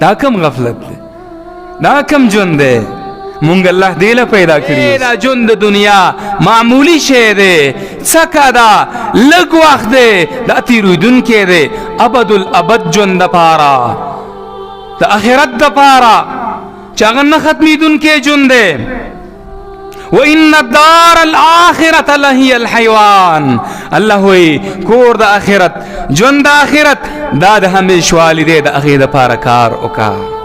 دا کم غفلت دی، دا کم ژوند دی؟ مونږ الله دې له پیدا کړي. دا ژوند د دنیا معمولی شی دی، څکه ده، لږ وخت دی، دا تېرېدونکی دی. ابد الابد ژوند دپاره، د آخرت دپاره چې هغه نه ختمېدونکی ژوند دی. وان الدار الاخرة لهي الحيوان. الله وی کور د آخرت، ژوند د آخرت دا د همیشوالي دی، د هغې دپاره کار وکړه.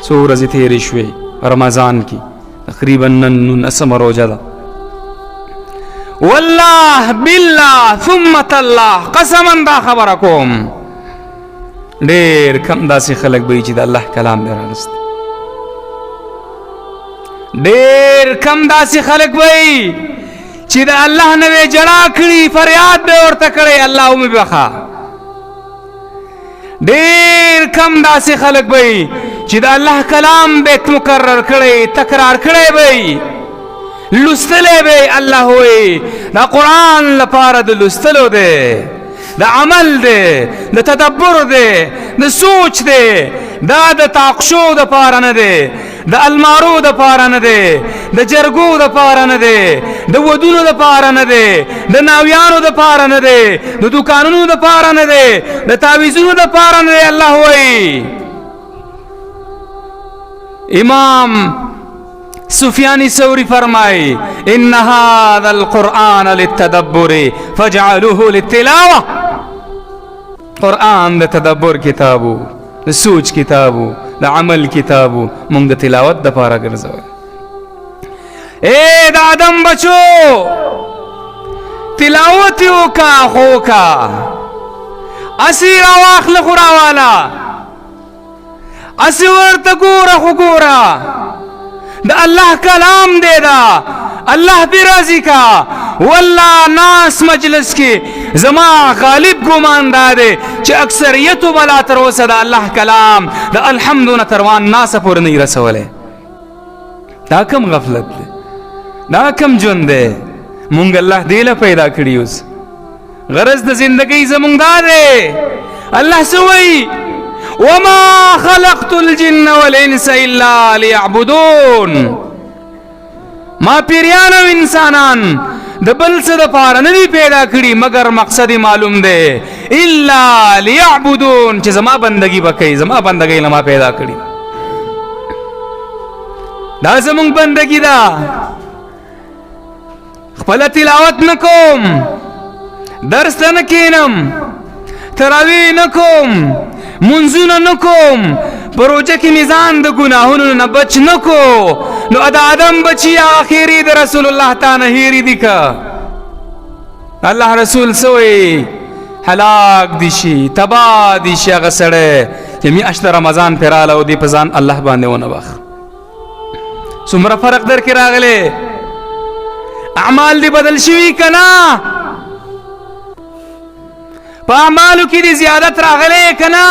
څو ورځې تېرې شوې رمضان کې، تقریبا نن 19مه روژه ده. والله بالله ثم تالله قسما دا خبره کوم، ډېر کم داسې خلک به وي چې د الله کلام به راغستی. ډېر کم داسې خلک به وي چې د الله نه به ژړا کړي، فریاد به ورته کړی، الله ومې بخښه. ډېر کم داسې خلک به وي چې د الله کلام به مکرر کړی، تکرار کړی به وي، لوستلی به. الله وایي دا قرآن لپاره د لوستلو دی، د عمل دی، د تدبر دی، د سوچ دی، دا د تاقشو دپاره نه دی، د المارو دپاره نه دی، د جرګو دپاره نه دی، د ودونو دپاره نه دی، د ناویانو دپاره نه دی، د دکانونو دپاره نه دی، د تعویذونو دپاره نه دی. الله وایي امام سفیانی ثوری فرمائی ان هذا القرآن للتدبر فجعلوه للتلاوة. قرآن د تدبر کتابو، د سوچ کتابو، د عمل کتابو، مونږ د تلاوت د پاره ګرځوي. اے د آدم بچو، تلاوت وکا، خو کا اسی راواخله، خو راواله، اسی ورته ګوره، خو ګوره، د الله کلام دی، دا الله پې راضي کا. والله ناس مجلس کې زما غالب ګمان دا دی چې اکثریتو به لا تر اوسه د الله کلام د الحمد نه تر وان ناسه پورې نه رسولی. دا کم غفلت دی، دا کم ژوند دی؟ مونږ الله دې له پیدا کړي اوس. غرض د زندګۍ زمونږ دا دی. الله څه وایي؟ وما خلقت الجن والانس الا ليعبدون. ما پیریان او انسانان د بل څه دپاره نه دي پیدا کړي، مګر مقصد یې معلوم دی، الا ليعبدون، چې زما بندګي به کوي، زما بندګۍ له ما پیدا کړي. دا زمونږ بندګي ده. خپله تلاوت نه کوم، درس ته نه کښېنم، تراویح نه کوم، منځونه نه کوم، په روژه کې مې ځان د ګناهونو نه بچ نه کو، نو د آدم بچي هغه ښېرې د رسول الله تا نه هېرې دي که؟ الله رسول څه وایي؟ هلاک دي شي، تباه دي شي هغه سړی چې میاشت د رمضان پرې راله او دې په ځان الله باندې ونه بخ. څومره فرق در کې راغلی، اعمال دې بدل شوي که نه؟ په اعمالو کې دې زیادت راغلی که نه؟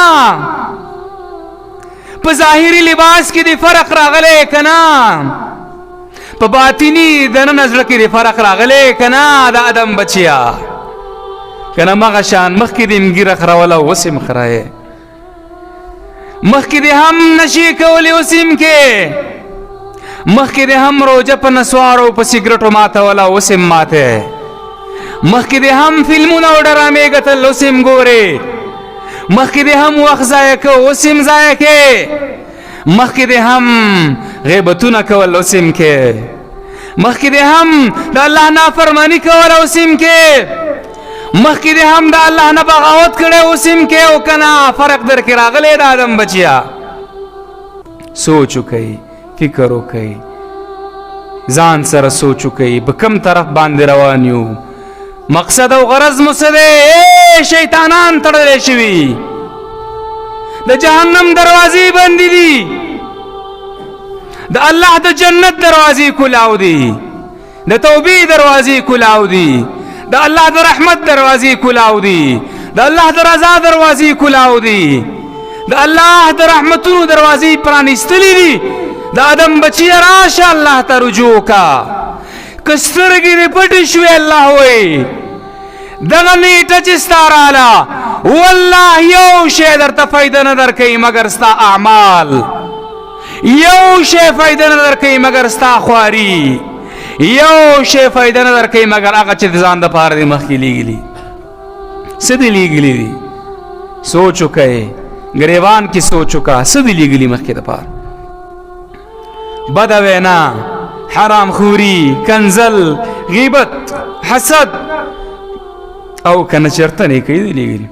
په ظاهري لباس کې دې فرق راغلی که نه؟ په باطني دننه زړه کې دې فرق راغلی که نه؟ د ادم بچیا که نه مغه شان مخکې دې هم ږیره خروله، اوس یې هم خرایې، مخکې دې هم نشې کولې، اوس یې هم کې، مخکې دې هم روژه په نسوارو په سګرټو ماتوله، اوس یې هم ماته، مخکې دې هم فلمونه او ډرامې کتل، اوس یې هم ګورې، مخکې دې هم وخت ضایع کو، اوس یې هم ضایع کې، مخکې دې هم غیبتونه کول، اوس یې هم کې، مخکې دې هم د الله نافرماني کوله، اوس یې هم کې، مخکې دې هم د الله نه بغاوت کړی، اوس یې هم کې، او که نه فرق در کې راغلی د آدم بچیا؟ سوچ وکئ، فکر وکئ، ځان سره سوچ وکئ، په کم طرف باندې روان یو، مقصد او غرض مو څه دی؟ ای شیطانان تړلی شوي، د جهنم دروازې بندې دي، د الله د جنت دروازې کلاو دي، د توبې دروازې کلاو دي، د الله د رحمت دروازې کلاو دي، د الله د رضا دروازې کلاو دي، د الله د رحمتونو دروازې پرانیستلې دي. د آدم بچی راشه الله ته رجوع کا. که سترګې دې پټې شوې، الله وایي دغه نیټه چې ستا راله والله یو شی درته فایده نه درکوي مګر ستا اعمال، یو شی فایده نه درکوي مګر ستا خواري، یو شی فایده نه درکوي مګر هغه چې د ځان دپاره دې مخکې لیږلي. څه دې لیږلي دي؟ سوچ وکړئ، ګریوان کې سوچ وکړه، څه دې لیږلي مخکې دپاره؟ بده وینا، حرام خوري، کنزل، غیبت، حسد او کنه چرته نه کوي دې لیږلي.